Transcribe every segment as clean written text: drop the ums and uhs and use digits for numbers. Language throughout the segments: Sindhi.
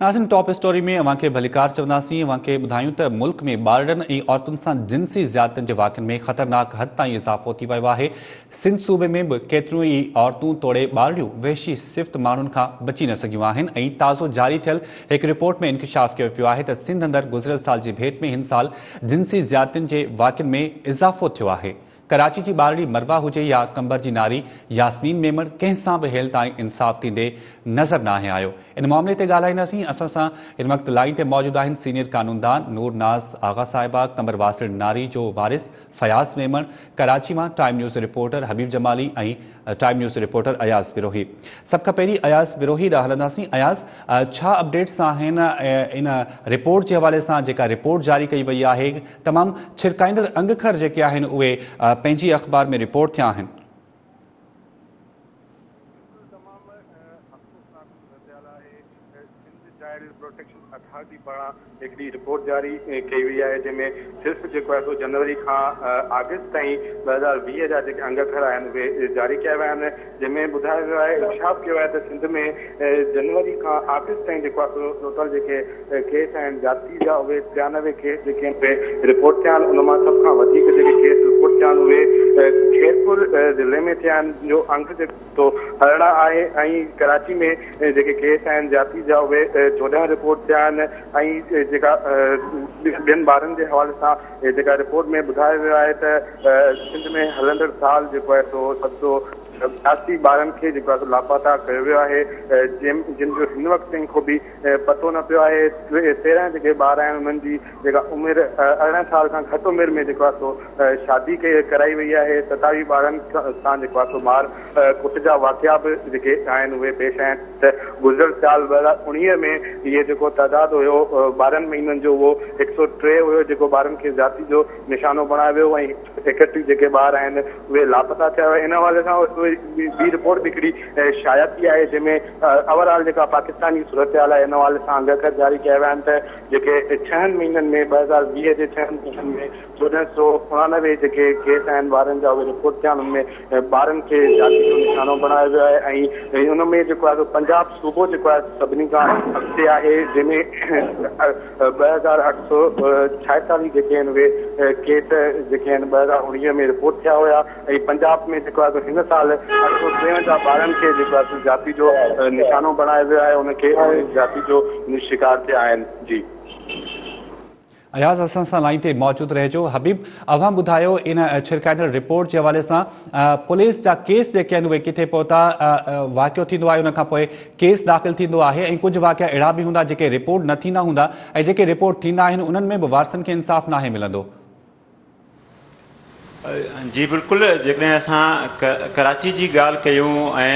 ناظرين ٽاپ اسٽوري ۾ اوهان کي ڀليڪار چونداسين. اوهان کي ٻڌايون ته ملڪ ۾ ٻارڙن ۽ عورتن سان جنسي زيادتين جي واقعن ۾ خطرناڪ حد تائين اضافو ٿي ويو آهي. سنڌ صوبي ۾ به ڪيتريون ئي عورتون توڙي ٻارڙيون وحشي صفت ماڻهن کان بچي نه سگهيون آهن ۽ تازو جاري ٿيل هڪ رپورٽ ۾ انڪشاف ڪيو ويو آهي ته سنڌ اندر گذريل سال جي ڀيٽ ۾ هن سال جنسي زيادتين جي واقعن ۾ اضافو ٿيو آهي. ڪراچي جي ٻارڙي مروا هجي يا قمبر جي ناري ياسمين ميمڻ، ڪنهن سان به هيل تائين انصاف ٿيندي نظر ناهي آيو. ان معاملي تي ڳالهائينداسين. اسان سان هن وقت لائين تي موجود آهن سينيئر قانوندان نور ناز آغا صاحبه، قمبر واسڻ ناري جو وارث فياض ميمڻ، ڪراچي مان time news reporter Habib Jamali ۽ time news reporter Ayaz Brohi. سڀ کان پهرين اياز بروهي ڏانهن هلنداسين. اياز، ڇا اپڊيٽس آهن ان رپورٽ جي حوالي سان جيڪا رپورٽ جاري ڪئي وئي آهي؟ تمام ڇرڪائيندڙ انگ اکر جيڪي آهن اهي پنهنجي اخبار ۾ رپورٽ ٿيا آهن. بلڪل تمام افسوسناڪ صورتحال آهي. سنڌ چائلڊ پروٽيڪشن اٿارٽي پاران هڪڙي رپورٽ جاري ڪئي وئي آهي جنهن ۾ صرف جيڪو آهي سو جنوري کان آگسٽ تائين 2020 جا جيڪي انگ اکر آهن اهي جاري ڪيا ويا آهن جنهن ۾ ٻڌايو ويو آهي انڪشاف ڪيو آهي ته سنڌ ۾ جنوري کان آگسٽ تائين جيڪو آهي سو ٽوٽل جيڪي ڪيس آهن زيادتي جا اهي 93 ڪيس جيڪي آهن اهي رپورٽ ٿيا آهن ان مان سڀ کان وڌيڪ جيڪي ڪيس رپورٽ ٿيا آهن اهي خيرپور ضلعي ۾ ٿيا آهن جو انگ جيڪو 18 آهي ۽ ڪراچي ۾ جيڪي ڪيس آهن زيادتي جا اهي 14 رپورٽ ٿيا آهن ۽ جيڪا ٻين ٻارن جي حوالي سان جيڪا رپورٽ ۾ ٻڌايو ويو آهي ته سنڌ ۾ هلندڙ سال جيڪو آهي سو 782 ٻارن کي جيڪو آهي سو لاپتا ڪيو ويو آهي جن جو هن وقت تائين ڪو به پتو نه پيو آهي. 13 جيڪي ٻار آهن انهن جي جيڪا عمر 18 سال کان گهٽ عمر ۾ جيڪو آهي سو شادي ڪرائي وئي آهي. 27 ٻارن سان جيڪو آهي سو مار ڪٽ جا واقعا به جيڪي آهن اهي پيش آيا آهن ته گذريل سال 2019 ۾ اهي جيڪو تعداد هيو 12 مهينن جو اهو 103 هيو جيڪو ٻارن کي زيادتي جو نشانو بڻايو ويو ۽ 31 جيڪي ٻار آهن اهي لاپتا ٿيا هئا. ان حوالي سان ٻي رپورٽ به هڪڙي شايع ٿي آهي جنهن ۾ اوور آل جيڪا پاڪستان جي صورتحال آهي ان حوالي سان انگ اکر جاري ڪيا ويا آهن ته جيڪي ڇهن مهينن ۾ 2020 جي ڇهن مهينن ۾ 1489 جيڪي ڪيس آهن ٻارن جا اهي رپورٽ ٿيا آهن ان ۾ ٻارن کي زيادتي جو نشانو بڻايو ويو آهي ۽ ان ۾ جيڪو آهي سو پنجاب صوبو جيڪو آهي سڀني کان اڳتي آهي جنهن ۾ 2846 جيڪي آهن اهي ڪيس جيڪي آهن 2019 ۾ رپورٽ ٿيا هيا ۽ پنجاب ۾ جيڪو آهي سو هن سال 853 ٻارن کي جيڪو آهي سو زيادتي جو نشانو بڻايو ويو آهي ان کي زيادتي جو شڪار ٿيا آهن. جي. اياز اسان سان لائين تي موجود رهجو. حبيب اوهان ٻڌايو ان ڇرڪائيندڙ رپورٽ جي حوالي سان پوليس جا ڪيس جيڪي آهن اهي ڪٿي پهتا، واقعو ٿيندو آهي ان کان پوء ڪيس داخل ٿيندو آهي ۽ ڪجهه واقعا اهڙا به هوندا جيڪي رپورٽ نه ٿيندا هوندا ۽ جيڪي رپورٽ ٿيندا آهن انهن ۾ به وارثن کي انصاف ناهي ملندو. جي بلڪل جيڪڏهن اسان ڪراچي جي ڳالهه ڪيون ۽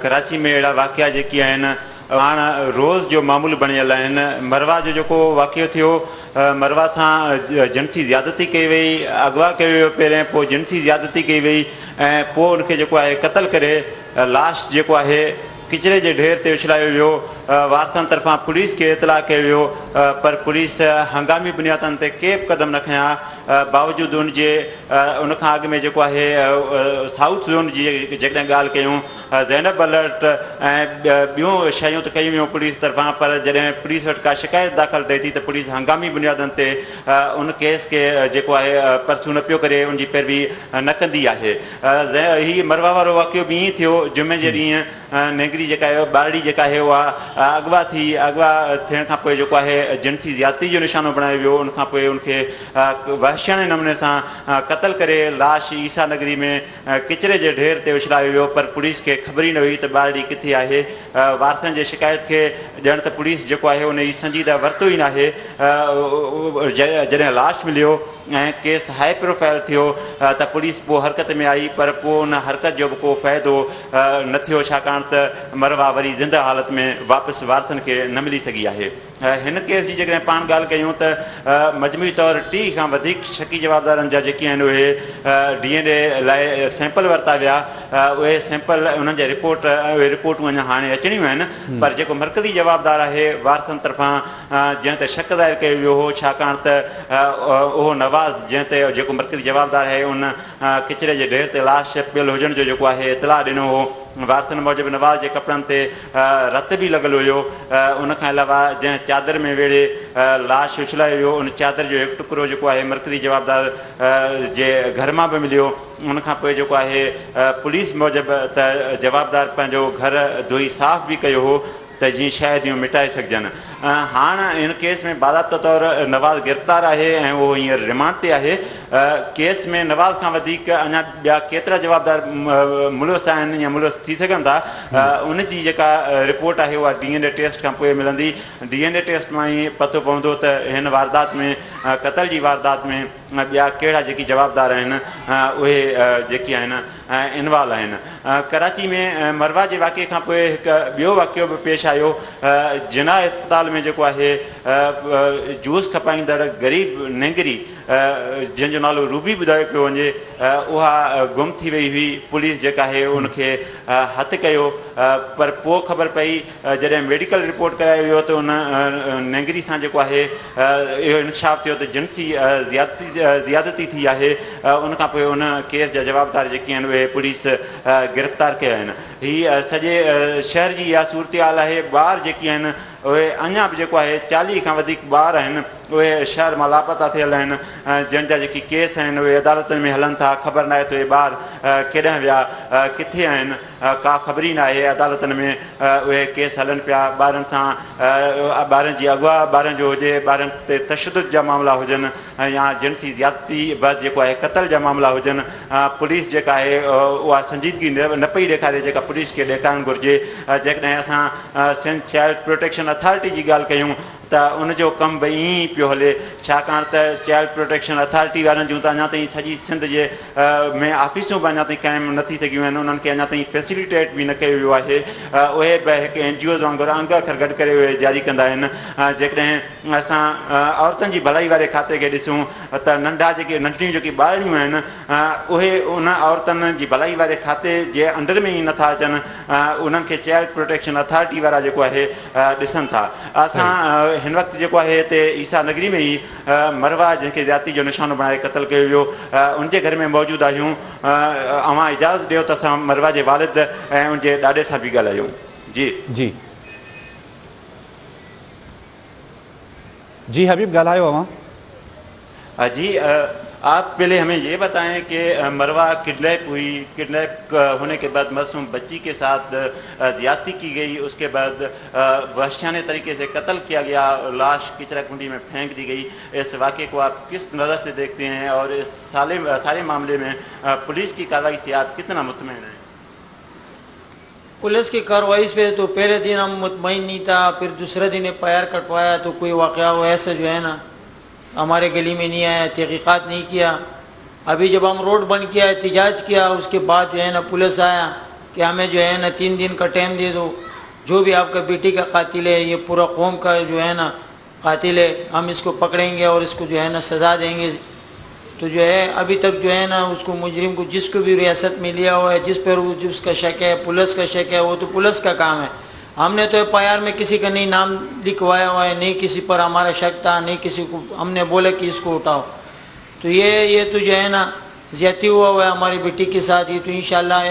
ڪراچي ۾ اهڙا واقعا جيڪي آهن هاڻ روز جو معمول بڻيل آهن مروا جو جيڪو واقعو ٿيو مروا سان جنسي زيادتي ڪئي وئي اغوا ڪيو ويو پهرين پوء جنسي زيادتي ڪئي وئي ۽ پوء ان کي جيڪو آهي قتل ڪري لاش جيڪو آهي ڪچري جي ڍير تي اڇلايو ويو، وارثن طرفان پوليس کي اطلاع ڪيو ويو پر پوليس هنگامي بنيادن تي ڪي به قدم نه کنيا، باوجود ان جي ان کان اڳ ۾ جيڪو آهي سائوٿ زون جي جيڪڏهن ڳالهه ڪيون زينب الرٽ ۽ ٻيون شيون ته ڪيون ويون پوليس طرفان پر جڏهن پوليس وٽ ڪا شڪايت داخل ٿئي ٿي ته پوليس هنگامي بنيادن تي ان ڪيس کي جيڪو آهي پرسو نه پيو ڪري ان جي پيروي نه ڪندي آهي. هي مروا وارو واقعو به ائين ٿيو، جمعي جي ڏينهن نينگري جيڪا آهي ٻارڙي جيڪا آهي اها اغوا ٿي، اغوا ٿيڻ کان پوء جيڪو آهي جنسي زيادتي جو نشانو بڻايو ويو، ان کان پوء ان کي وحشياڻي نموني سان قتل ڪري لاش عيسيٰ نگري ۾ ڪچري جي ڍير تي اڇلايو ويو پر پوليس کي خبر ئي نه هئي ته ٻارڙي ڪٿي آهي، وارثن جي شڪايت کي ڄڻ ته پوليس جيڪو آهي ان جي سنجيده ورتو ئي ناهي، جڏهن لاش مليو. ۽ ڪيس هاء پروفائل ٿيو ته پوليس پوء حرڪت ۾ آئي پر پوء ان حرڪت جو به ڪو فائدو نه ٿيو ڇاڪاڻ ته مروا وري زنده حالت ۾ واپس وارثن کي نه ملي سگهي آهي. هن ڪيس جي جيڪڏهن پاڻ ڳالهه ڪيون ته مجموعي طور 30 کان وڌيڪ شڪي جوابدارن جا جيڪي آهن اهي ڊي اين اي لاء سيمپل ورتا ويا اهي سيمپل انهن جا رپورٽ اهي رپورٽون اڃا هاڻي اچڻيون آهن پر جيڪو مرڪزي جوابدار آهي وارثن طرفان جنهن تي شڪ ظاهر ڪيو ويو هو، ڇاڪاڻ ته اهو نواز جنهن تي جيڪو مرڪزي جوابدار آهي ان ڪچري جي ڍير تي لاش پيل هجڻ جو جيڪو آهي اطلاع ڏنو هو. وارثن موجب نواز جي ڪپڙن تي رت به لڳل هيو. ان کان علاوه جنهن چادر ۾ ويڙهي لاش اڇلايو ويو ان چادر جو هڪ ٽڪرو جيڪو آهي مرڪزي جوابدار جي گهر مان به مليو. ان کان پوء جيڪو آهي پوليس موجب ته جوابدار پنهنجو گهر ڌوئي صاف به ڪيو هو ته جيئن شاهديون مٽائي سگهجن. هاڻ هن ڪيس ۾ باضابطه طور نواز گرفتار آهي ۽ اهو هينئر رمانڊ تي آهي. ڪيس ۾ نواز کان وڌيڪ اڃا ٻيا ڪيترا جوابدار ملوث آهن يا ملوث ٿي سگهن ٿا ان جي جيڪا رپورٽ آهي اها ڊي اين اي ٽيسٽ کان پوء ملندي. ڊي اين اي ٽيسٽ مان ئي پتو پوندو ته هن واردات ۾ قتل جي واردات ۾ ٻيا ڪهڙا جيڪي جوابدار آهن اهي جيڪي آهن انوالو آهن. ڪراچي ۾ مروا جي واقعي کان پوء هڪ ٻيو واقعو به پيش آيو. جناح اسپتال ۾ جيڪو آهي جوس کپائيندڙ غريب نينگري جنهن جو نالو روبي ٻڌايو پيو وڃي اها گم ٿي وئي هئي. پوليس جيڪا آهي ان کي هٿ ڪيو پر پوء خبر پئي جڏهن ميڊيڪل رپورٽ ڪرايو ويو ته ان نينگري سان جيڪو آهي اهو انڪشاف ٿيو ته جنسي زيادتي ٿي آهي. ان کان پوء ان ڪيس جا جوابدار جيڪي آهن اهي پوليس گرفتار ڪيا آهن. هي سڄي شهر جي اها صورتحال آهي. ٻار جيڪي آهن اهي اڃا به جيڪو آهي 40 کان وڌيڪ ٻار آهن اهي شهر مان لاپتا ٿيل آهن جن جا جيڪي ڪيس آهن اهي عدالتن ۾ هلن ٿا. خبر ناهي ته اهي ٻار ڪيڏانهن ويا ڪٿي آهن ڪا خبر ئي ناهي. عدالتن ۾ اهي ڪيس هلن پيا. ٻارن سان ٻارن جي اغوا ٻارن جو هجي ٻارن تي تشدد جا معاملا هجن يا جنسي زيادتي بعد جيڪو آهي قتل جا معاملا هجن پوليس جيڪا آهي اها سنجيدگي نه پئي ڏيکاري جيڪا پوليس کي ڏيکارڻ گهرجي. جيڪڏهن اسان سنڌ چائلڊ پروٽيڪشن اٿارٽي جي ڳالهه ڪيون ته ان جو ڪم به ائين ئي پيو هلي ڇاڪاڻ ته چائلڊ پروٽيڪشن اٿارٽي وارن جون ته اڃا تائين سڄي سنڌ جي ۾ آفيسون به اڃا تائين قائم نه ٿي سگهيون آهن. انهن کي اڃا تائين فيسليٽيٽ به نه ڪيو ويو آهي. اهي به هڪ اين جي اوز وانگر انگ اکر گڏ ڪري اهي جاري ڪندا آهن. جيڪڏهن اسان عورتن جي ڀلائي واري کاتي کي ڏسون ته ننڍا جيڪي ننڍڙيون جيڪي ٻارڙيون آهن اهي ان عورتن جي ڀلائي واري کاتي جي انڊر ۾ ئي نٿا اچن. انهن کي چائلڊ پروٽيڪشن اٿارٽي وارا جيڪو آهي ڏسن ٿا. اسان هن وقت جيڪو آهي هتي عيسيٰ نگري ۾ ئي مروا جنهن کي زيادتي جو نشانو بڻائي قتل ڪيو ويو ان جي گهر ۾ موجود آهيون. اوهان اجازت ڏيو ته اسان مروا جي والد ۽ ان جي ڏاڏي سان به ڳالهايون. جي. جي جي حبيب ڳالهايو اوهان. جي آپ پهلي همين يه بتائين ڪه مروا ڪڊنيپ هئي ڪڊنيپ هوني ڪي بعد معصوم بچي ڪي ساٿ زيادتي ڪي گئي اس ڪي بعد وحشيانه طريقي سي قتل ڪيا گيا لاش ڪچرا ڪنڊي ۾ ڦينڪ the گئي اس واقعي ڪو آپ ڪس نظر سي ديکتي هين اور اس ساري معاملي ۾ پوليس ڪي ڪاروائي سي آپ ڪتنا مطمئن هين؟ पुलिस की कार्रवाई पे तो पहले दिन हम मुतमईन नहीं था, फिर दूसरे दिन एफ I R कटवाया तो कोई वाक़या वो ऐसे जो है ना हमारे गली में नहीं आया, तहकीक़ात नहीं किया। अभी जब हम रोड बंद किया, एहतजाज किया, उसके बाद जो है ना पुलिस आया कि हमें जो है ना 3 दिन का टाइम दे दो, जो भी आपका बेटी का कातिल है ये पूरा कौम का जो है ना कातिल है, हम इसको पकड़ेंगे और इसको जो है ना सज़ा देंगे। तो जो है अभी तक जो है ना उसको मुजरिम को जिसको भी रियासत में लिया हुआ है, जिस पर उसका शक है, पुलिस का शक है, वो तो पुलिस का काम है। हमने तो एफ I R में किसी का नहीं नाम लिखवाया हुआ है, नहीं किसी पर हमारा शक था, नहीं किसी को हमने बोला कि इसको उठाओ। तो ये तो जो है ना ज्यादती हुआ हुआ है हमारी बेटी के साथ, ये तो इंशाल्लाह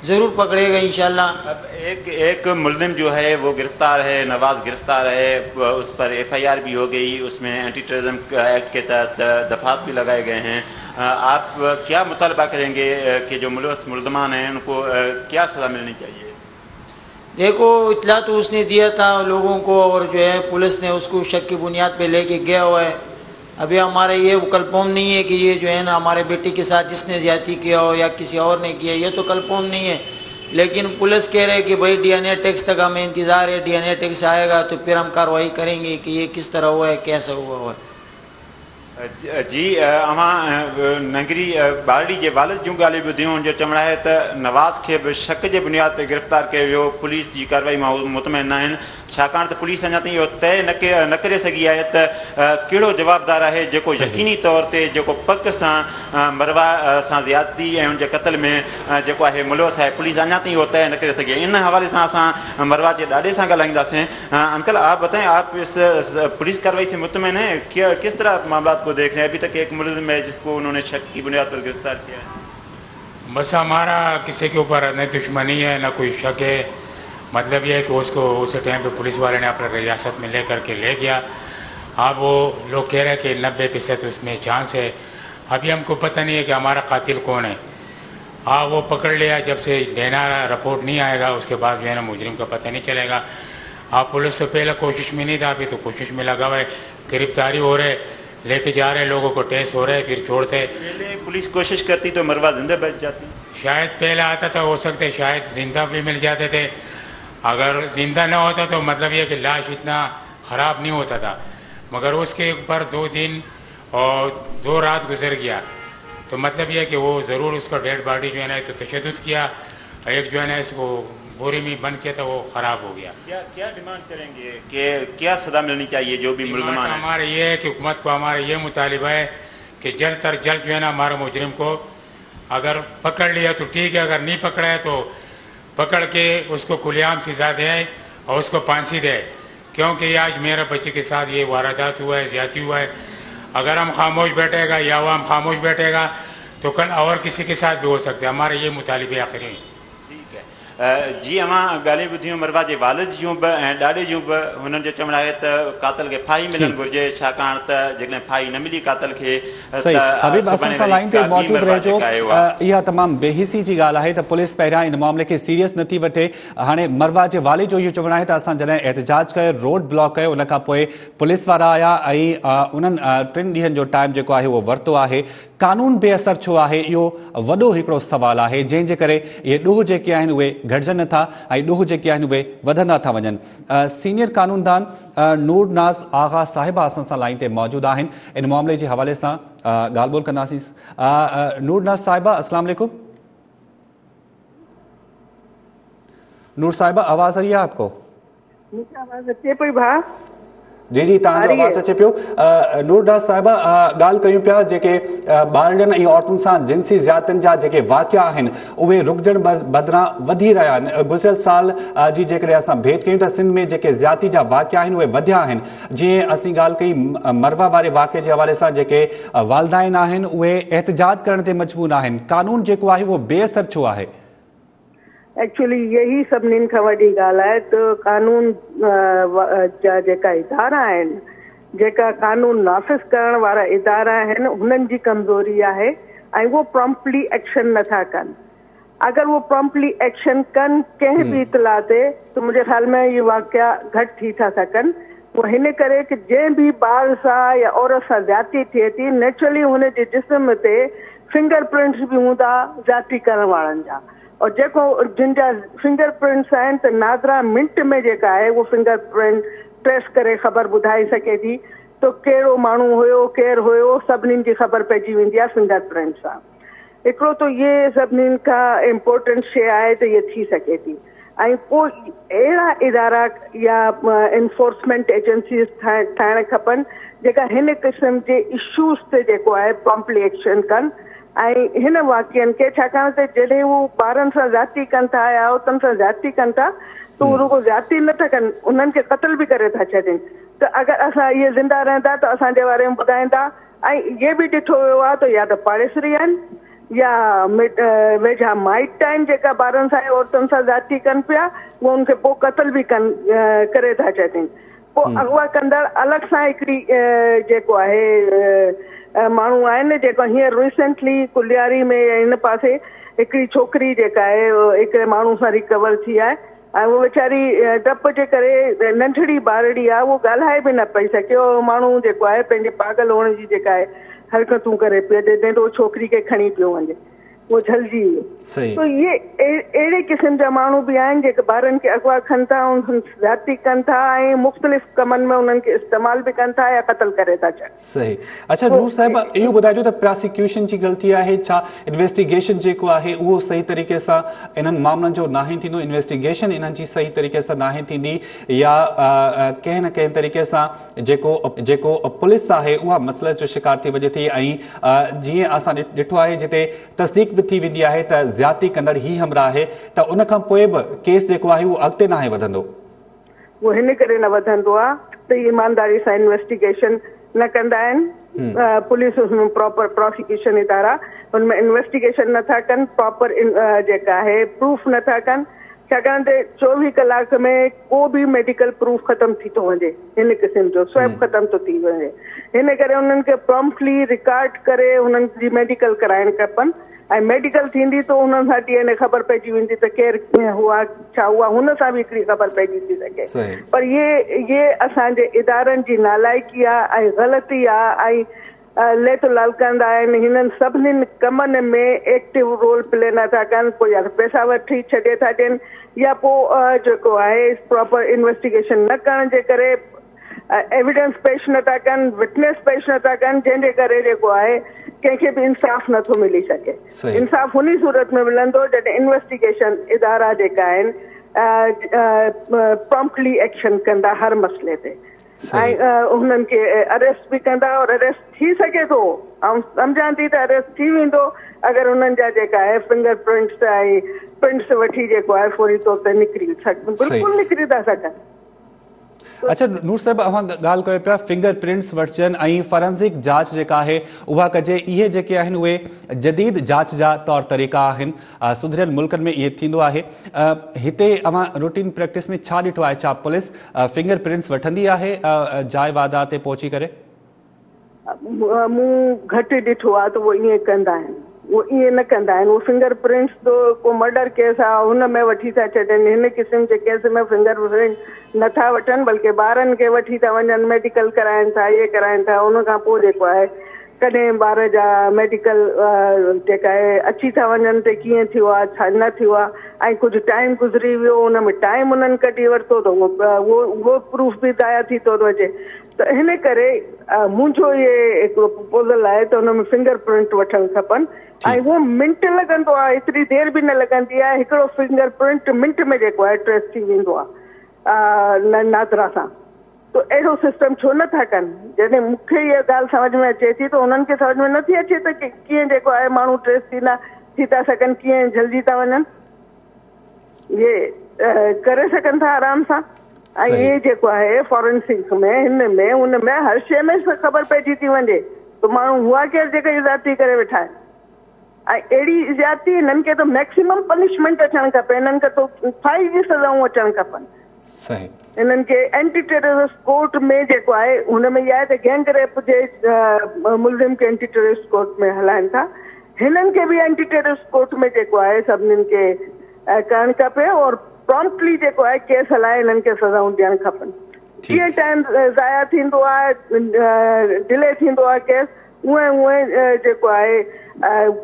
ज़रूर पकड़ेगा इंशाल्लाह। अब एक मुलजिम जो है वो गिरफ्तार है, नवाज गिरफ्तार है, उस पर एफ I R भी हो गई, उसमें एंटी टेररिज्म एक्ट के तहत दफात भी लगाए गए हैं। आप क्या मुतालबा करेंगे कि जो मुलविस मुलजमान हैं उनको क्या सज़ा मिलनी चाहिए? देखो इतला तो उसने दिया था लोगों को और जो है पुलिस ने उसको शक की बुनियाद पे लेके गया हुआ है। अभी हमारा ये कन्फर्म नहीं है कि ये जो है ना हमारे बेटे के साथ जिसने ज्यादती किया हो या किसी और ने किया, ये तो कन्फर्म नहीं है। लेकिन पुलिस कह रहे कि भाई डीएनए टेस्ट तक हमें इंतज़ार है, डीएनए टेस्ट आएगा तो फिर हम कार्रवाई करेंगे कि ये किस तरह हुआ है, कैसे हुआ हुआ है। जी अवां नंगरी ॿारड़ी जे वालिद जूं ॻाल्हियूं ॿुधियूं, हुन जो चवणु आहे त नवाज़ खे बि शक जे बुनियाद ते गिरफ़्तार कयो वियो। पुलिस जी कार्रवाई मां हू मुतमैन न आहिनि, छाकाणि त पुलिस अञा ताईं इहो तय न करे सघी आहे त कहिड़ो जवाबदार आहे जेको यकीनी तौर ते जेको पक सां मरवा सां ज़्यादती ऐं हुनजे क़तल में जेको आहे मुलविस आहे। पुलिस अञा ताईं इहो तय न करे सघी आहे। इन हवाले सां असां मरवा जे ॾाॾे सां ॻाल्हाईंदासीं। अंकल आप बताएं, आप इस पुलिस कार्रवाई से मुतमैन हैं? किस तरह मामला को देख रहे हैं? अभी तक एक मुलजिम है जिसको उन्होंने शक की बुनियाद पर गिरफ्तार किया है। बस हमारा किसी के ऊपर न दुश्मनी है न कोई शक है। मतलब यह है कि उसको उस टाइम पे पुलिस वाले ने अपने रियासत में ले करके ले गया। अब वो लोग कह रहे हैं कि 90% उसमें चांस है। अभी हमको पता नहीं है कि हमारा कातिल कौन है। हाँ, वो पकड़ लिया, जब से डीएनए रिपोर्ट नहीं आएगा उसके बाद जो है ना मुजरिम का पता नहीं चलेगा। आप पुलिस से पहले कोशिश में नहीं था, अभी तो कोशिश में लगा हुआ है। गिरफ्तारी हो रहे, लेके जा रहे लोगों को, टेस्ट हो रहे, फिर छोड़ते। पहले पुलिस कोशिश करती तो मरवा जिंदा बच जाती। शायद पहले आता था, हो सकता है शायद जिंदा भी मिल जाते थे। अगर जिंदा ना होता तो मतलब यह कि लाश इतना ख़राब नहीं होता था, मगर उसके ऊपर 2 दिन और 2 रात गुजर गया, तो मतलब यह कि वो ज़रूर उसका डेड बॉडी जो है ना तो तशद्दुद किया, एक जो है ना इसको बोरी में बंद किया था, वो ख़राब हो गया। क्या क्या डिमांड करेंगे कि क्या सज़ा मिलनी चाहिए जो भी मुलजमान है? हमारे ये है कि हुकूमत को हमारा ये मुतालिबा है कि जल्द तर जल्द जो है ना हमारे मुजरिम को अगर पकड़ लिया तो ठीक है, अगर नहीं पकड़ा है तो पकड़ के उसको खुलेआम सज़ा दे और उसको फांसी दे, क्योंकि आज मेरे बच्चे के साथ ये वारदात हुआ है, ज़्यादती हुआ है। अगर हम खामोश बैठेगा या वो हम खामोश बैठेगा तो कल और किसी के साथ भी हो सकता है। हमारे ये मुतालिबे आखिरी हैं। ठीक है जी, अवां ॻाल्हियूं ॿुधियूं मरवा जे वालिद जूं बि ऐं ॾाॾे जूं बि। हुननि जो चवणु आहे त कातिल खे फाही मिलणु घुरिजे, छाकाणि त जेकॾहिं फाही न मिली कातिल खे त हबीब असां सां लाइन ते मौजूद रहिजो। इहा तमामु बेहिसी जी ॻाल्हि आहे त पुलिस पहिरियां इन मामले खे सीरियस नथी वठे। हाणे मरवा जे वालिद जो इहो चवणु आहे त असां जॾहिं एहतजाज कयो, रोड ब्लॉक कयो, उन खां पोइ पुलिस वारा आया ऐं उन्हनि 3 ॾींहनि जो टाइम जेको आहे उहो वरितो आहे। कानून बेअसर छो आहे, इहो वॾो हिकिड़ो सवाल आहे, जंहिंजे करे इहे ॾोह जेके आहिनि उहे घटिजनि नथा ऐं ॾोह जेके आहिनि उहे वधंदा था वञनि। सीनियर कानूनदान नूर नाज़ आगा साहिबा असां सां लाइन ते मौजूदु आहिनि, इन मामले जे हवाले सां ॻाल्हि ॿोल कंदासीं। नूर नाज़ साहिबा अस्सलाम वालेकुम। नूर साहिबा आवाज़ आ रही है आपको? मूंखे आवाज़ अचे पई भाउ? जी जी, तव्हांजो आवाज़ अचे पियो। नूर नाज़ साहिबा, ॻाल्हि कयूं पिया जेके ॿारड़नि ऐं औरतुनि सां जिनसी ज़्यादतियुनि जा जेके वाक़िया आहिनि उहे रुकजण बदिरां वधी रहिया आहिनि। गुज़िरियल साल जी जेकॾहिं असां भेंट कयूं त सिंध में जेके ज़्यादती जा वाक़िया आहिनि उहे वधिया आहिनि। जीअं असीं ॻाल्हि कई मरवा वारे वाक़िए जे हवाले सां, जेके वालदाइन आहिनि उहे एहतजाज करण ते मजबूर आहिनि। कानून जेको आहे उहो बेअसर छो आहे? एक्चुअली यही सभिनीनि खां वॾी ॻाल्हि आहे त कानून जा जेका इदारा आहिनि, जेका कानून नाफ़िज़ करण वारा इदारा आहिनि, हुननि जी कमज़ोरी आहे ऐं उहो प्रॉम्प्टली एक्शन नथा कनि। अगरि उहो प्रॉम्प्टली एक्शन कनि कंहिं बि इतला ते त मुंहिंजे ख़्याल में इहे वाक़िया घटि थी था सघनि। उहो हिन करे की जंहिं बि ॿार सां या औरत सां ज़्यादती थिए थी, नेचुरली हुनजे जिस्म ते फिंगर प्रिंट्स बि हूंदा ज़्यादती करण वारनि जा, और जेको जिन जा फिंगर प्रिंट्स आहिनि त नादरा मिंट में जेका आहे उहो फिंगर प्रिंट ट्रेस करे ख़बर ॿुधाए सघे थी त कहिड़ो माण्हू हुयो, केरु हुयो, सभिनीनि जी ख़बर पइजी वेंदी आहे फिंगर प्रिंट सां। हिकिड़ो त इहे सभिनीनि खां इम्पोर्टेंट शइ आहे त इहा थी सघे थी। ऐं पोइ अहिड़ा इदारा या इन्फोर्समेंट एजेंसीज ठाहिण खपनि जेका हिन क़िस्म जे इशूज़ ते जेको आहे प्रॉम्प्टली एक्शन कनि ऐं हिन वाक़ियनि खे, छाकाणि त जॾहिं हू ॿारनि सां ज़्यादती कनि था या औरतुनि सां ज़्यादती कनि था त उहो रुॻो ज़्यादती नथा कनि, उन्हनि खे क़तल बि करे था छॾनि। त अगरि असां इहे ज़िंदा रहंदा त असांजे बारे में ॿुधाईंदा। ऐं इहे बि ॾिठो वियो आहे त या त पाड़ेसरी आहिनि या वेझा माइट आहिनि जेका ॿारनि सां औरतुनि सां ज़्यादती कनि पिया, उहे उनखे पोइ क़तल बि कनि करे था छॾनि। पोइ अॻवा कंदड़ अलॻि सां हिकिड़ी जेको आहे माण्हू आहिनि, जेको हींअर रिसेंटली कुलियारी में हिन पासे हिकिड़ी छोकिरी जेका आहे हिकिड़े माण्हू सां रिकवर थी आहे ऐं उहा वीचारी डपु जे करे नंढड़ी ॿारड़ी आहे, उहो ॻाल्हाए बि न पई सघियो। माण्हू जेको आहे पंहिंजे पागल हुअण जी जेका आहे हरकतूं करे पियो, जॾहिं त उहो छोकिरी खे खणी पियो वञे, उहो झलजी वियो। त इहे अहिड़े क़िस्म जा माण्हू बि आहिनि जेके ॿारनि खे अॻवा कनि था, उन्हनि सां ज़्यादती कनि था ऐं मुख़्तलिफ़ कमनि में उन्हनि खे इस्तेमालु बि कनि था या क़तल करे था छॾनि। सही। अच्छा नूर साहिबा, इहो ॿुधाइजो त प्रोसिक्यूशन जी ग़लती आहे छा? इन्वेस्टिगेशन जेको आहे उहो सही तरीक़े सां इन्हनि मामलनि जो नाहे थींदो, इन्वेस्टिगेशन इन्हनि जी सही तरीक़े सां नाहे थींदी, या कंहिं न कंहिं तरीक़े सां जेको जेको पुलिस आहे उहा मसइले जो शिकार थी वञे थी ऐं जीअं असां ॾिठो आहे जिते तस्दीक बि थी वेंदी आहे त ज़्यादती कंदड़ ही हमराह आहे, त उन खां पोइ बि केस जेको आहे उहो अॻिते नाहे वधंदो। उहो हिन करे न वधंदो आहे त ईमानदारी सां इन्वेस्टिगेशन न कंदा आहिनि। پوليس پراپر پراسيڪيوشن ادارا ان ۾ انويسٽيگيشن نٿا ڪن، پراپر جيڪا آهي پروف نٿا ڪن، ڇاڪاڻ ته 24 ڪلاڪ ۾ ڪو به ميڊيڪل پروف ختم ٿي ٿو وڃي، هن قسم جو سويب ختم ٿو ٿي وڃي. هن ڪري انهن کي پرامپٽلي رڪارڊ ڪري انهن جي ميڊيڪل ڪرائڻ کپن ۽ ميڊيڪل ٿيندي ته انهن سان ڊي اين اي خبر پئجي ويندي ته ڪير ڪيئن هئا ڇا هئا، هن سان به هڪڙي خبر پئجي ٿي سگهي. پر اهي اسان جي ادارن جي نالائقي آ ۽ غلطي آ ۽ ليت لال ڪندا آهن. هنن سڀنين ڪمن ۾ ايڪٽو رول پلي نه ٿا ڪن، پوء يا ته پئسا وٺي ڇڏي ٿا ڏين يا پوء جيڪو آهي پراپر انويسٽيگيشن نه ڪرڻ جي ڪري ايويڊنس پيش نه ٿا ڪن، وٽنس پيش نه ٿا ڪن، جنهن جي ڪري جيڪو آهي ڪنهن کي به انصاف نه ٿو ملي سگهي. انصاف انهي صورت ۾ ملندو جڏهن انويسٽيگيشن ادارا جيڪا آهن پرامپٽلي ايڪشن ڪندا هر مسئلي تي ۽ انهن کي اريسٽ به ڪندا اور اريسٽ ٿي سگهي ٿو، آئون سمجهان ٿي ته اريسٽ ٿي ويندو اگر انهن جا جيڪا آهي فنگر پرنٽس ۽ پرنٽس وٺي جيڪو آهي فوري طور تي نڪري بلڪل نڪري ٿا سگهن. اڇا نور صاحب اوهان ڳالهه ڪيو پيا فنگر پرنٽس وٺجن ۽ فارنزڪ جاچ جيڪا آهي اها ڪجي، اهي جيڪي آهن اهي جديد جاچ جا طور طريقا آهن، سڌريل ملڪن ۾ اهي ٿيندو آهي، هتي اوهان روٽين پريڪٽس ۾ ڇا ڏٺو آهي، ڇا پوليس فنگر پرنٽس وٺندي آهي جاء واردات تي پهچي ڪري؟ مون گهٽ ڏٺو آهي ته اهو ائين ڪندا آهن. اهو ائين نه ڪندا آهن. اهو فنگر پرنٽس ته ڪو مرڊر ڪيس آهي ان ۾ وٺي ٿا ڇڏين. هن قسم جي ڪيس ۾ فنگر پرنٽ نه ٿا وٺن بلڪه ٻارن کي وٺي ٿا وڃن ميڊيڪل ڪرائين ٿا اهي ڪرائين ٿا ان کان پوء جيڪو آهي ڪڏهن ٻار جا ميڊيڪل جيڪا آهي اچي ٿا وڃن ته ڪيئن ٿيو آهي ڇا نه ٿيو آهي ۽ ڪجهه ٽائيم گذري ويو ان ۾ ٽائيم انهن ڪڍي ورتو ته اهو اهو پروف به ضايع ٿي ٿو وڃي. ته هن ڪري منهنجو اهي هڪڙو پرپوزل آهي ته ان ۾ فنگر پرنٽ وٺڻ کپن ۽ اهو منٽ لڳندو آهي ايتري دير به نه لڳندي آهي هڪڙو فنگر پرنٽ منٽ ۾ جيڪو آهي ٽريس ٿي ويندو آهي نادرا سان ته اهڙو سسٽم ڇو نه ٿا ڪن جڏهن مون کي اها ڳالهه سمجهه ۾ اچي ٿي ته انهن کي سمجهه ۾ نه ٿي اچي ته ڪيئن جيڪو آهي ماڻهو ٽريس ٿيندا ٿي ٿا سگهن ڪيئن جهلجي ٿا وڃن. اهي ڪري سگهن ٿا آرام سان ۽ اهي جيڪو آهي فارنسڪ ۾ هن ۾ ان ۾ هر شيء ۾ خبر پئجي ٿي وڃي ته ماڻهو هئا ڪير جيڪي زيادتي ڪري ويٺا آهن ۽ اهڙي زيادتي هنن کي ته ميڪسيمم پنشمينٽ اچڻ کپي هنن کي ته ڦاهي جي سزائون اچڻ کپن. صحيح. انهن کي اينٽي ٽيررسٽ ڪورٽ ۾ جيڪو آهي هن ۾ اها آهي ته گينگ ريپ جي ملزم کي اينٽي ٽيررسٽ ڪورٽ ۾ هلائن ٿا هنن کي به اينٽي ٽيررسٽ ڪورٽ ۾ جيڪو آهي سڀنين کي ڪرڻ کپي اور پرامپٽلي جيڪو آهي ڪيس هلائي هنن کي سزائون ڏيڻ کپن جيئن ٽائيم ضايع ٿيندو آهي ڊلي ٿيندو آهي ڪيس اونئن اونئن جيڪو آهي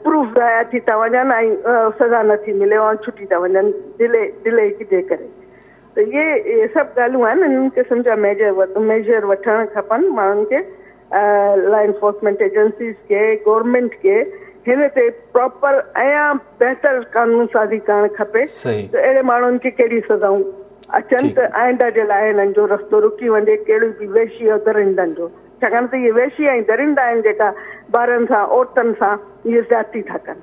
پروف ضايع ٿي ٿا وڃن ۽ سزا نٿي ملي ۽ ڇٽي ٿا وڃن ڊلي ڊلي جي ڪري ته اهي سڀ ڳالهيون آهن انهن قسم جا ميجر وٺڻ کپن ماڻهن کي لا انفورسمينٽ ايجنسيز کي گورنمينٽ کي هن تي پراپر ۽ بهتر قانون سازي ڪرڻ کپي ته اهڙي ماڻهن کي ڪهڙي سزائون اچن ته آئنده جي لاء هنن جو رستو رڪي وڃي ڪهڙي به وحشي ۽ درندن جو ڇاڪاڻ ته اهي وحشي ۽ درندا آهن جيڪا ٻارن سان عورتن سان اهي زيادتي ٿا ڪن.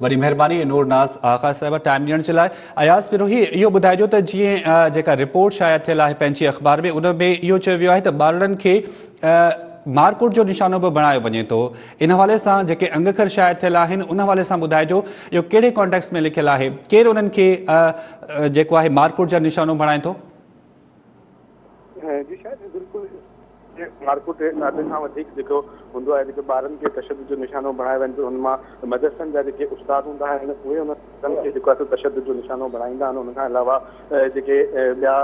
وڏي مهرباني نور ناز آغا صاحبه ٽائيم ڏيڻ جي لاء. اياز پروهي اهو ٻڌائجو ته جيئن جيڪا رپورٽ شايع ٿيل آهي پنهنجي اخبار ۾ ان ۾ اهو چيو ويو آهي ته ٻارڙن کي مارڪوٽ جو نشانو به بڻايو وڃي ٿو ان حوالي سان جيڪي انگ اکر شايع ٿيل آهن ان حوالي سان ٻڌائجو اهو ڪهڙي ڪانٽيڪسٽ ۾ لکيل آهي ڪير انهن کي جيڪو آهي مارڪوٽ جا نشانو بڻائي ٿو؟ جي شايد بلڪل مارڪوٽ حد کان وڌيڪ جيڪو هوندو آهي جيڪو ٻارن کي تشدد جو نشانو بڻايو وڃي ٿو ان مان مدرسن جا جيڪي استاد هوندا آهن اهي انهن کي جيڪو آهي سو تشدد جو نشانو بڻائيندا آهن ان کان علاوه جيڪي ٻيا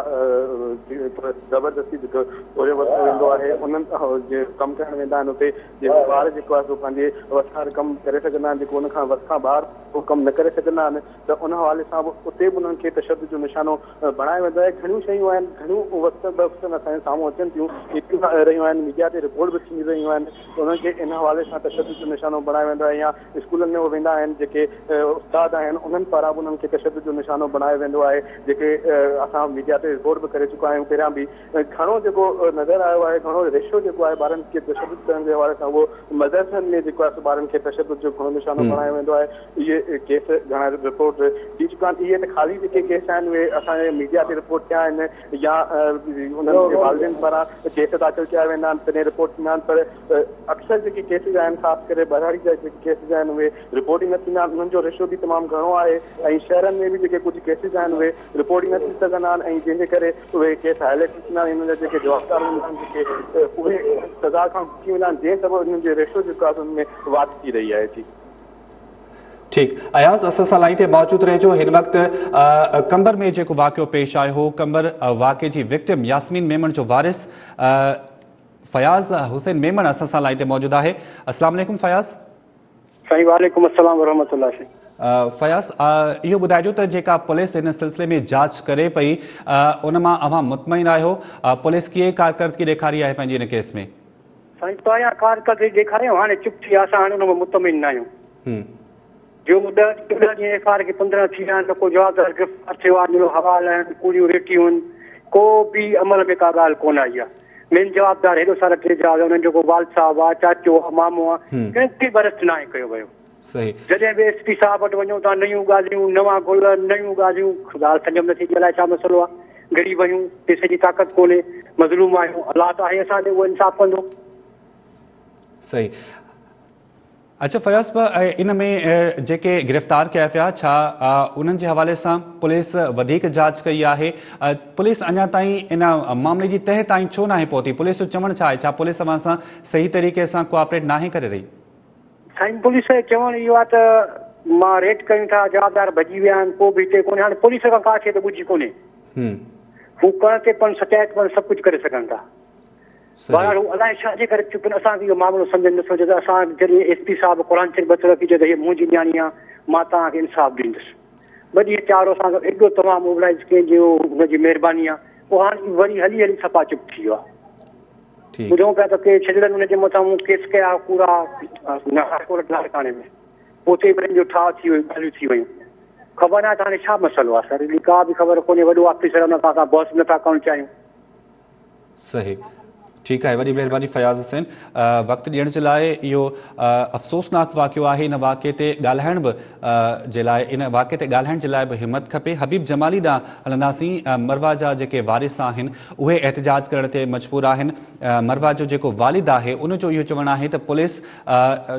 زبردستي جيڪو پورهيو ورتو ويندو آهي انهن جي ڪم ڪرڻ ويندا آهن اتي جيڪو ٻار جيڪو آهي سو پنهنجي وس وارو ڪم ڪري سگهندا آهن جيڪو ان کان وس کان ٻاهر اهو ڪم نه ڪري سگهندا آهن ته ان حوالي سان به اتي به انهن کي تشدد جو نشانو بڻايو ويندو آهي گهڻيون شيون آهن گهڻيون وقت به وقت اسان جي سامهون اچن ٿيون اينديون رهيون آهن ميڊيا تي رپورٽ به ٿينديون رهيون آهن ته انهن کي ان حوالي سان تشدد جو نشانو بڻايو ويندو آهي يا اسڪولن ۾ اهي ويندا آهن جيڪي استاد آهن انهن پاران به انهن کي تشدد جو نشانو بڻايو ويندو آهي جيڪي اسان ميڊيا تي رپورٽ به ڪري چڪا آهيون پهريان به گهڻو جيڪو نظر آيو آهي گهڻو ريشو جيڪو آهي ٻارن کي تشدد ڪرڻ جي حوالي سان اهو مدرسن ۾ جيڪو آهي سو ٻارن کي تشدد جو گهڻو نشانو بڻايو ويندو آهي اهي ڪيس گهڻا رپورٽ ٿي چڪا آهن اهي ته خالي جيڪي ڪيس آهن اهي اسان جي ميڊيا تي رپورٽ ٿيا آهن يا انهن جي والدين پاران ڪيس داخل ڪيا ويندا آهن تڏهن رپورٽ ٿيندا آهن پر اڪثر جيڪي ڪيسز آهن خاص ڪري ٻهراڙي جا جيڪي ڪيسز آهن اهي رپورٽ ئي نه ٿيندا آهن انهن جو ريشو به تمام گهڻو آهي ۽ شهرن ۾ به جيڪي ڪجهه ڪيسز آهن اهي رپورٽ ئي نه ٿي سگهندا آهن ۽ جنهن جي ڪري اهي ڪيس هائي لائيٽ نه ٿيندا آهن انهن جا جيڪي جوابدار هوندا آهن جيڪي اهي سزا کان بچي ويندا آهن جنهن سبب انهن جي ريشو جيڪو آهي ان ۾ واڌ ٿي رهي آهي جي. ٺيڪ اياز اسان سان لائين تي موجود رهجو هن وقت قمبر ۾ جيڪو واقعو پيش آيو هو قمبر واقعي جي وڪٽم ياسمين ميمڻ جو وارث فياض حسين ميمڻ اسان سان لائين تي موجود آهي السلام عليڪم فياض. سائين وعليڪم السلام ورحمة الله سائين. فياض اهو ٻڌائجو ته جيڪا پوليس هن سلسلي ۾ جاچ ڪري پئي ان مان اوهان مطمئن آهيو پوليس ڪيئن ڪارڪردگي ڏيکاري آهي پنهنجي هن ڪيس ۾. سائين پهريان ڪارڪردگي ڏيکاريائون هاڻي چپ ٿي ويا اسان هاڻي ان مان مطمئن ناهيون. جو ڏهه چوڏهن ڏينهن ايف I R کي 15 ٿي ويا آهن نه ڪو جوابدار گرفتار ٿيو آهي نه حوالا آهن ڪوڙيون ريٽيون آهن ڪو به عمل ۾ ڪا ڳالهه ڪونه آئي آهي مين جوابدار هيڏو سارا ٽي جوابدار انهن جو ڪو والد صاحب آهي چاچو آهي مامو آهي ڪنهن کي به اريسٽ ناهي ڪيو ويو جڏهن به ايس پي صاحب وٽ وڃون ٿا نيون ڳالهيون نوان گل نيون ڳالهيون ڳالهه سمجهه ۾ نٿي اچي الائي ڇا مسئلو آهي غريب آهيون پئسي جي طاقت ڪونهي مظلوم آهيون الله ته آهي اسان تي اهو انصاف ڪندو. صحيح اڇا فياض ان ۾ جيڪي گرفتار ڪيا ويا ڇا انهن جي حوالي سان پوليس وڌيڪ جاچ ڪئي آهي پوليس اڃا تائين ان معاملي جي تهه تائين ڇو ناهي پهتي پوليس جو چوڻ ڇا آهي ڇا پوليس اوهان سان صحيح طريقي سان ڪوآپريٽ ناهي ڪري رهي؟ سائين پوليس جو چوڻ اهو آهي ته مان ريڊ ڪيون ٿا جوابدار ڀڄي ويا آهن ڪو به هتي ڪونهي هاڻي پوليس کان ڪا شيء ته ڳجهي ڪونهي هو ڪرڻ تي پڻ سچائي پڻ سڀ ڪجهه ڪري سگهن ٿا. بهرحال هو الائي ڇا جي ڪري چپ آهن اسان کي اهو معاملو سمجهه ۾ نٿو اچي ته اسان جڏهن ايس پي صاحب قرآن شريف هٿ رکي چيو ته هيء منهنجي نياڻي آ مان توهان کي انصاف ڏيندس ٻه ڏينهن چار اسان کي ايڏو توهان موبلائيز ڪئين جو هن جي مهرباني آ پوء هاڻ وري هلي هلي صفا چپ ٿي ويو آ ٻڌون پيا ته ڪي ڇڄڙن ان جي مٿان مون ڪيس ڪيا ڪوڙا هاء ڪورٽ لاڙڪاڻي ۾ پوء اتي وري جو ٺاهه ٿي ويو ڳالهيون ٿي ويون خبر ناهي ته هاڻي ڇا مسئلو آ سر ڪا به خبر ڪونهي وڏو آفيسر ان کان اسان بحث نٿا ڪرڻ چاهيون. صحيح ٺيڪ آهي وڏي مهرباني فياض حسين وقت ڏيڻ جي لاء اهو افسوسناڪ واقعو آهي ان واقعي تي ڳالهائڻ به جي لاء ان واقعي تي ڳالهائڻ جي لاء به همت کپي حبيب جمالي ڏانهن هلنداسين مروا جا جيڪي وارث آهن اهي احتجاج ڪرڻ تي مجبور آهن مروا جو جيڪو والد آهي ان جو اهو چوڻ آهي ته پوليس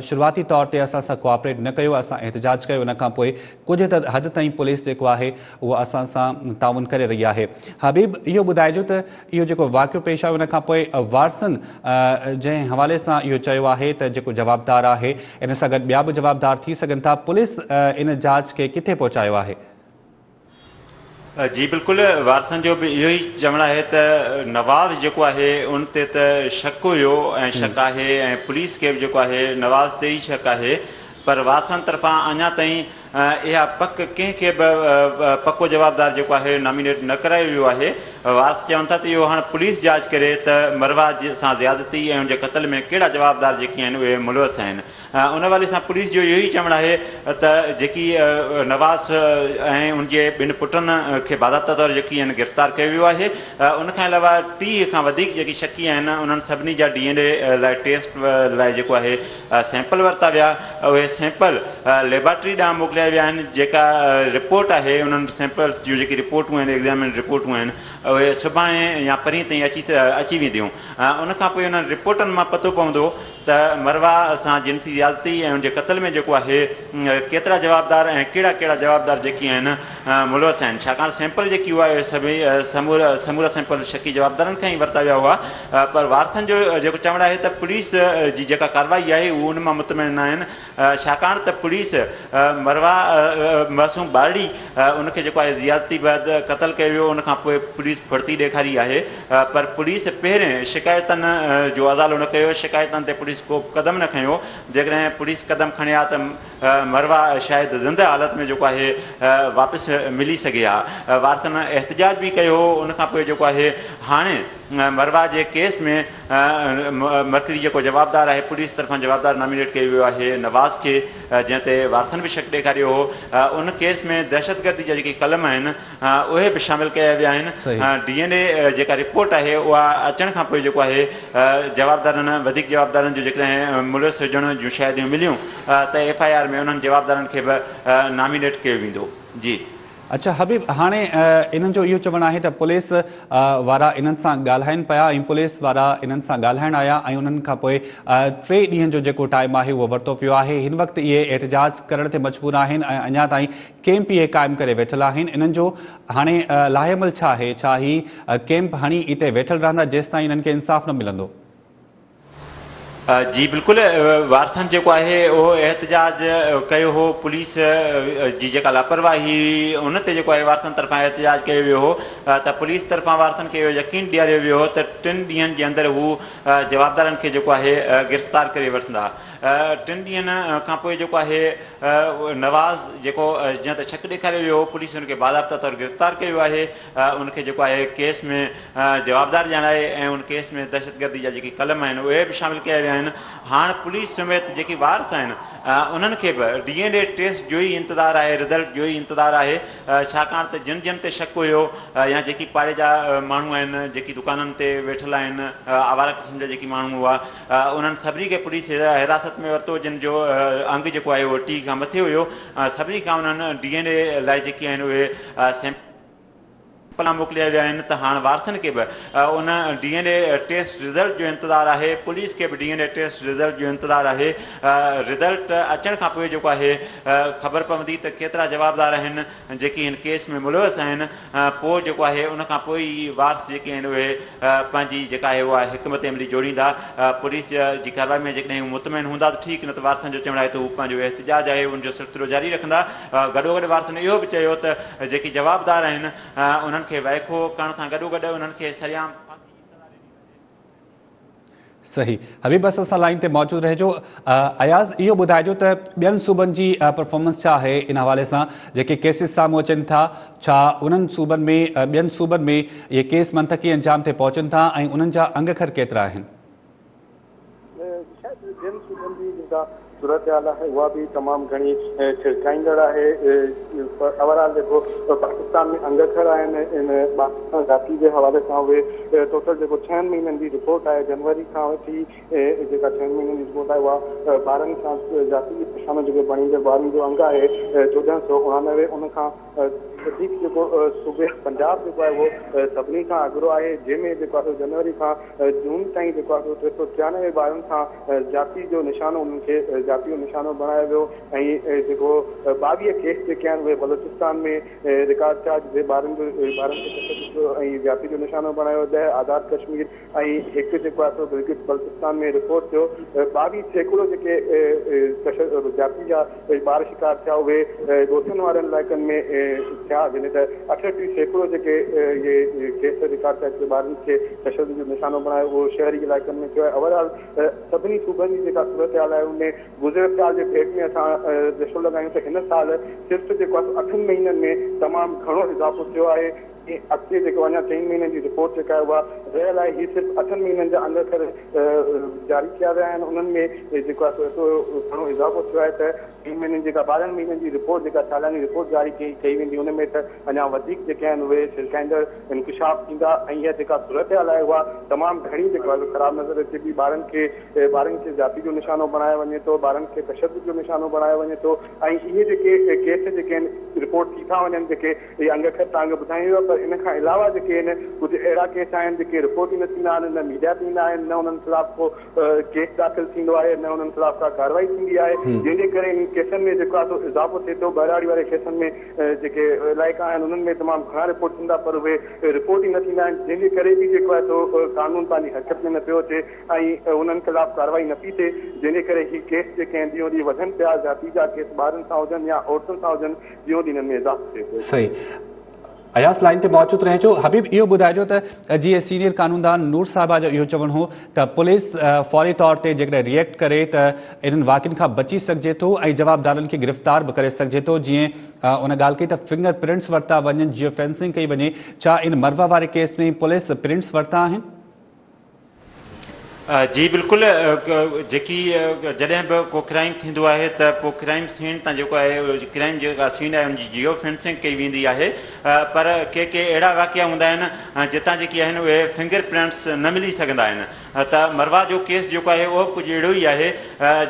شروعاتي طور تي اسان سان ڪوآپريٽ نه ڪيو اسان احتجاج ڪيو ان کان پوء ڪجهه حد تائين پوليس جيڪو آهي اهو اسان سان تعاون ڪري رهي آهي. حبيب اهو ٻڌائجو ته اهو جيڪو واقعو پيش آيو ان کان پوء وارثن جنهن حوالي سان اهو چيو آهي ته جيڪو جوابدار آهي ان سان گڏ ٻيا به جوابدار ٿي سگهن ٿا پوليس ان جاچ کي ڪٿي پهچايو آهي؟ جي بلڪل وارثن جو به اهو ئي چوڻ آهي ته نواز جيڪو آهي ان تي ته شڪ هيو ۽ شڪ آهي ۽ پوليس کي به جيڪو آهي نواز تي ئي شڪ آهي پر وارثن طرفان اڃا تائين اها پڪ ڪنهن کي به پڪو جوابدار جيڪو آهي نامينيٽ نه ڪرايو ويو آهي. وارث چون ٿا ته اهو هاڻ پوليس جاچ ڪري ته مروا سان زيادتي ۽ ان جي قتل ۾ ڪهڙا جوابدار جيڪي آهن اهي ملوث آهن. ان حوالي سان پوليس جو اهو ئي چوڻ آهي ته جيڪي نواز ۽ ان جي ٻن پٽن کي باضابطا طور جيڪي آهن گرفتار ڪيو ويو آهي ان کان علاوه 30 کان وڌيڪ جيڪي شڪي آهن انهن سڀني جا ڊي اين اي لاء ٽيسٽ لاء جيڪو آهي سيمپل ورتا ويا، اهي سيمپل ليبارٽري ڏانهن موڪليا ويا آهن، جيڪا رپورٽ آهي انهن سيمپلز جون جيڪي رپورٽون آهن ايگزامن رپورٽون آهن اهي سڀاڻي يا پرينء تائين اچي وينديون ان کان پوء انهن رپورٽن مان پتو پوندو ته مروا سان جنسي زيادتي ۽ ان جي قتل ۾ جيڪو آهي ڪيترا جوابدار ۽ ڪهڙا ڪهڙا جوابدار جيڪي آهن ملوث آهن ڇاڪاڻ سيمپل جيڪي هئا اهي سڀئي سمورا سيمپل شڪي جوابدارن کان ئي ورتا ويا هئا پر وارثن جو جيڪو چوڻ آهي ته پوليس جي جيڪا ڪارروائي آهي هو ان مان مطمئن نه آهن ڇاڪاڻ ته پوليس مروا معصوم ٻارڙي ان کي جيڪو آهي زيادتي بعد قتل ڪيو ويو ان کان پوء پوليس ڦڙتي ڏيکاري آهي پر پوليس پهرين شڪايتن جو ازالو نه ڪيو شڪايتن تي پوليس ڪو قدم نه کنيو جيڪڏهن پوليس قدم کڻي ها ته مروا شايد زنده حالت ۾ جيڪو آهي واپس ملي سگهي ها وارثن احتجاج به ڪيو هو ان کان پوء جيڪو آهي هاڻي مروا جي ڪيس ۾ مرڪزي جيڪو جوابدار آهي پوليس طرفان جوابدار نامينيٽ ڪيو ويو آهي نواز کي جنهن تي وارثن به شڪ ڏيکاريو هو ان ڪيس ۾ دهشتگردي جا جيڪي قلم آهن اهي به شامل ڪيا ويا آهن ڊي اين اي جيڪا رپورٽ آهي اها اچڻ کان پوء جيڪو آهي جوابدارن وڌيڪ جوابدارن جو جيڪڏهن ملوث هجڻ جون شاهديون مليون ته ايف I R ۾ انهن جوابدارن کي به نامينيٽ ڪيو ويندو جي. اڇا حبيب هاڻي انهن جو اهو چوڻ آهي ته پوليس وارا انهن سان ڳالهائن پيا ۽ پوليس وارا انهن سان ڳالهائڻ آيا ۽ انهن کان پوء 3 ڏينهن جو جيڪو ٽائيم آهي اهو ورتو ويو آهي. هن وقت اهي احتجاج ڪرڻ تي مجبور آهن ۽ اڃا تائين ڪيمپ اهي قائم ڪري ويٺل آهن. انهن جو هاڻي لائحه عمل ڇا آهي؟ ڇا هي ڪيمپ هڻي اتي ويٺل رهندا جيستائين انهن کي انصاف نه ملندو؟ جي بلڪل وارثن جيڪو آهي اهو احتجاج ڪيو هو پوليس جي جيڪا لاپرواهي هئي ان تي جيڪو آهي وارثن طرفان احتجاج ڪيو ويو هو ته پوليس طرفان وارثن کي اهو يقين ڏياريو ويو هو ته 3 ڏينهن جي اندر هو جوابدارن کي جيڪو آهي گرفتار ڪري وٺندا. 3 ڏينهن کان پوء جيڪو آهي نواز جيڪو جنهن تي شڪ ڏيکاريو ويو هو پوليس ان کي باضابطا طور گرفتار ڪيو آهي ان کي جيڪو آهي ڪيس ۾ جوابدار ڄاڻائي ۽ ان ڪيس ۾ دهشتگردي جا جيڪي قلم آهن اهي به شامل ڪيا ويا آهن. هاڻ پوليس سميت جيڪي وارث آهن انهن کي به ڊي اين اي ٽيسٽ جو ئي انتظار آهي، رزلٽ جو ئي انتظار آهي، ڇاڪاڻ ته جن جن تي شڪ هيو يا جيڪي پاڙي جا ماڻهو آهن، جيڪي دڪانن تي ويٺل آهن، آواره قسم جا جيڪي ماڻهو هئا انهن سڀني کي پوليس حراست ۾ ورتو، جن جو انگ جيڪو آهي اهو 30 کان مٿي هيو، سڀني کان انهن ڊي اين اي لاء جيڪي آهن اهي سيمپل موڪليا ويا آهن ته هاڻ وارثن کي به ان D N A test result جو انتظار آهي، پوليس کي به D N A test result جو انتظار آهي، رزلٽ اچڻ کان پوء جيڪو آهي خبر پوندي ته ڪيترا جوابدار آهن جيڪي هن ڪيس ۾ ملوث آهن، پوء جيڪو آهي ان کان پوء ئي وارث جيڪي آهن اهي پنهنجي جيڪا آهي اها حڪمت عملي جوڙيندا، پوليس جي ڪارروائي ۾ جيڪڏهن هو مطمئن هوندا ته ٺيڪ نه ته وارثن جو چوڻ آهي ته هو پنهنجو احتجاج آهي ان جو سلسلو جاري رکندا، گڏوگڏ وارثن اهو به چيو ته جيڪي جوابدار آهن انهن کي وائکو ڪرڻ سان گڏوگڏ انهن کي سرعام ڦاسي جي سزا ڏني وڃي. صحيح حبيب اسان سان لائين تي موجود رهجو. اياز اهو ٻڌائجو ته ٻين صوبن جي پرفارمنس ڇا آهي ان حوالي سان جيڪي ڪيسز سامهون اچن ٿا ڇا انهن صوبن ۾ ٻين صوبن ۾ اهي ڪيس منطقي انجام تي پهچن ٿا ۽ انهن جا انگ اکر ڪيترا آهن؟ شايد ٻين صوبن جي جيڪا صورتحال آهي اها به تمام گهڻي ڇرڪائيندڙ آهي. اوور آل جيڪو پاڪستان ۾ انگ اکر آهن ان ٻارن ذاتي جي حوالي سان اهي ٽوٽل جيڪو ڇهن مهينن جي رپورٽ آهي جنوري کان وٺي جيڪا ڇهن مهينن جي رپورٽ آهي اها ٻارن سان ذاتي نشانو جيڪو بڻيندڙ ٻارن جو انگ آهي 1489 ان کان وڌيڪ جيڪو صوبي پنجاب جيڪو آهي اهو سڀني کان اڳرو آهي جنهن ۾ جيڪو آهي سو جنوري کان جون تائين جيڪو آهي سو 393 ٻارن سان زيادتي جو نشانو انهن کي زيادتي جو نشانو بڻايو ويو ۽ جيڪو 22 ڪيس جيڪي آهن اهي بلوچستان ۾ رڪارڊ ٿيا جتي ٻارن جو ٻارن کي تشدد ۽ زيادتي جو نشانو بڻايو 10 آزاد ڪشمير ۽ هڪ جيڪو آهي سو گلگت بلتستان ۾ رپورٽ ٿيو. 22% جيڪي تشدد زيادتي جا ٻار شڪار ٿيا اهي ڳوٺن وارن علائقن ۾ ٿيا جڏهن ته 38% جيڪي اهي ڪيس رڪارڊ ٿيا جتي ٻارن کي تشدد جو نشانو بڻايو اهو شهري علائقن ۾ ٿيو آهي. اوور آل سڀني صوبن جي جيڪا صورتحال آهي ان ۾ گذريل سال جي ڀيٽ ۾ اسان ريشو لڳايون ته هن سال صرف جيڪو آهي سو اٺن مهينن ۾ تمام گهڻو اضافو ٿيو آهي. ۽ اڳتي جيڪو اڃا چئن مهينن جي رپورٽ جيڪا آهي اها رهيل آهي، هي صرف اٺن مهينن جا انگ اکر جاري ڪيا ويا آهن، انهن ۾ جيڪو آهي سو ايترو گهڻو اضافو ٿيو آهي ته ٽن مهينن جيڪا 12 مهينن جي رپورٽ جيڪا سالياني رپورٽ جاري ڪئي ويندي ان ۾ ته اڃا وڌيڪ جيڪي آهن اهي ڇرڪائيندڙ انڪشاف ٿيندا ۽ اها جيڪا صورتحال آهي اها تمام گهڻي جيڪو آهي سو خراب نظر اچي ٿي، ٻارن کي ٻارن کي زيادتي جو نشانو بڻايو وڃي ٿو، ٻارن کي تشدد جو نشانو بڻايو وڃي ٿو ۽ اهي جيڪي ڪيس جيڪي آهن رپورٽ ٿي ٿا وڃن جيڪي اهي انگ اکر توهان کي ٻڌايون ويا پر ان کان علاوه جيڪي آهن ڪجهه اهڙا ڪيس آهن جيڪي رپورٽ ئي نه ٿيندا آهن نه ميڊيا تي ايندا آهن نه انهن خلاف ڪو ڪيس داخل ٿيندو آهي نه انهن خلاف ڪا ڪارروائي ٿيندي آهي جنهن جي ڪري انهن ڪيسن ۾ جيڪو آهي سو اضافو ٿئي ٿو ٻهراڙي واري ڪيسن ۾ جيڪي علائقا آهن انهن ۾ تمام گهڻا رپورٽ ٿين ٿا پر اهي رپورٽ ئي نه ٿيندا آهن جنهن جي ڪري به جيڪو آهي سو قانون پنهنجي حرڪت ۾ نه پيو اچي ۽ انهن خلاف ڪارروائي نه پئي ٿئي جنهن جي ڪري هي ڪيس جيڪي آهن ڏينهون ڏينهن وڌن پيا زيادتي جا ڪيس ٻارن سان هجن يا عورتن سان هجن ڏينهون ڏينهن انهن ۾ اضافو ٿئي پيو. صحيح اياز لائين تي موجود رهجو. حبيب اهو ٻڌائجو ته جيئن سينيئر قانوندان نور صاحبه جو اهو چوڻ هو ته پوليس فوري طور تي جيڪڏهن ريئيڪٽ ڪري ته انهن واقعن کان بچي سگهجي ٿو ۽ جوابدارن کي گرفتار به ڪري سگهجي ٿو جيئن ان ڳالهه ڪئي ته فنگر پرنٽس ورتا وڃن جيو فينسنگ ڪئي وڃي ڇا ان مروا واري ڪيس ۾ پوليس پرنٽس ورتا آهن؟ جي بلڪل جيڪي جڏهن به ڪو ڪرائيم ٿيندو آهي ته پوء ڪرائيم سين تان جيڪو آهي ڪرائيم جيڪا سين آهي ان جي جيو فينسنگ ڪئي ويندي آهي پر ڪي ڪي اهڙا واقعا هوندا آهن جتان جيڪي آهن اهي فنگر پرنٽس نه ملي سگهندا آهن ته مروا جو ڪيس جيڪو آهي اهو به ڪجهه اهڙو ئي آهي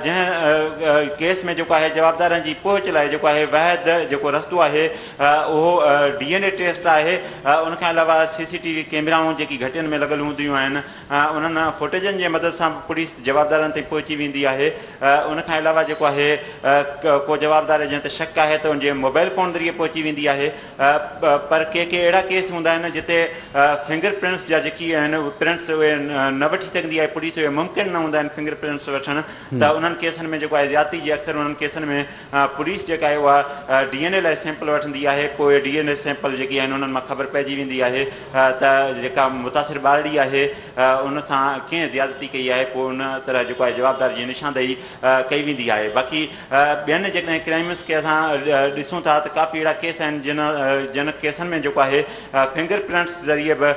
جنهن ڪيس ۾ جيڪو آهي جوابدارن جي پهچ لاء جيڪو آهي واحد جيڪو رستو آهي اهو ڊي اين اي ٽيسٽ آهي ان کان علاوه سي سي ٽي وي ڪيمرائون جيڪي گهٽين ۾ لڳل هونديون آهن انهن فوٽيجن جي مدد سان به پوليس جوابدارن تائين پهچي ويندي آهي. ان کان علاوه جيڪو آهي ڪو جوابدار جنهن تي شڪ آهي ته ان جي موبائل فون ذريعي پهچي ويندي آهي پر ڪي ڪي اهڙا ڪيس هوندا آهن جتي فنگر پرنٽس جا جيڪي آهن پرنٽس اهي نه وٺي سگهندي آهي پوليس اهي ممڪن نه هوندا آهن فنگر پرنٽس وٺڻ ته انهن ڪيسن ۾ جيڪو آهي زيادتي جي اڪثر انهن ڪيسن ۾ پوليس جيڪا آهي اها ڊي اين اي لاء سيمپل وٺندي آهي پوء ڊي اين اي سيمپل جيڪي آهن انهن مان خبر پئجي ويندي آهي ته جيڪا متاثر ٻارڙي آهي ان سان ڪنهن زيادتي ڪئي آهي پوء ان طرح جيڪو آهي جوابدار جي نشاندهي ڪئي ويندي آهي باقي ٻين جيڪڏهن ڪرائمس کي اسان ڏسون ٿا ته ڪافي اهڙا ڪيس آهن جن جن ڪيسن ۾ جيڪو آهي فنگر پرنٽس ذريعي به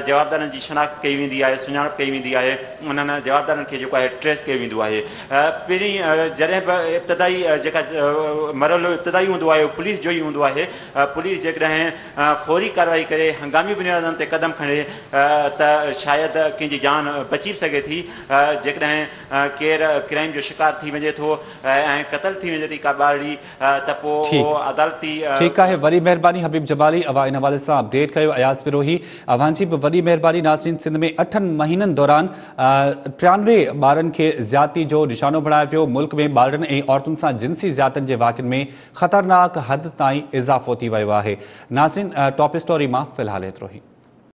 جوابدارن جي شناخت ڪئي ويندي آهي سڃاڻپ ڪئي ويندي آهي انهن جوابدارن کي جيڪو آهي ٽريس ڪيو ويندو آهي پهرين جڏهن به ابتدائي جيڪا مرحلو ابتدائي هوندو آهي اهو پوليس جو ئي هوندو آهي پوليس جيڪڏهن فوري ڪارروائي ڪري هنگامي بنيادن تي قدم کڻي ته شايد ڪنهن جي جان بچي به سگهي ٿي جيڪڏهن ڪير ڪرائيم جو شڪار ٿي وڃي ٿو ۽ قتل ٿي وڃي ٿي ڪا ٻارڙي ته پوء اهو عدالتي. ٺيڪ آهي وڏي مهرباني حبيب جمالي اوهان ان حوالي سان اپڊيٽ ڪيو اياز بروهي اوهان جي به وڏي مهرباني ناظرين سنڌ ۾ اٺن مهينن دوران 93 ٻارن کي زيادتي جو نشانو بڻايو ويو ملڪ ۾ ٻارڙن ۽ عورتن سان جنسي زيادتين جي واقعن ۾ خطرناڪ حد تائين اضافو ٿي ويو آهي ناظرين ٽاپ اسٽوري مان في الحال ايترو ئي.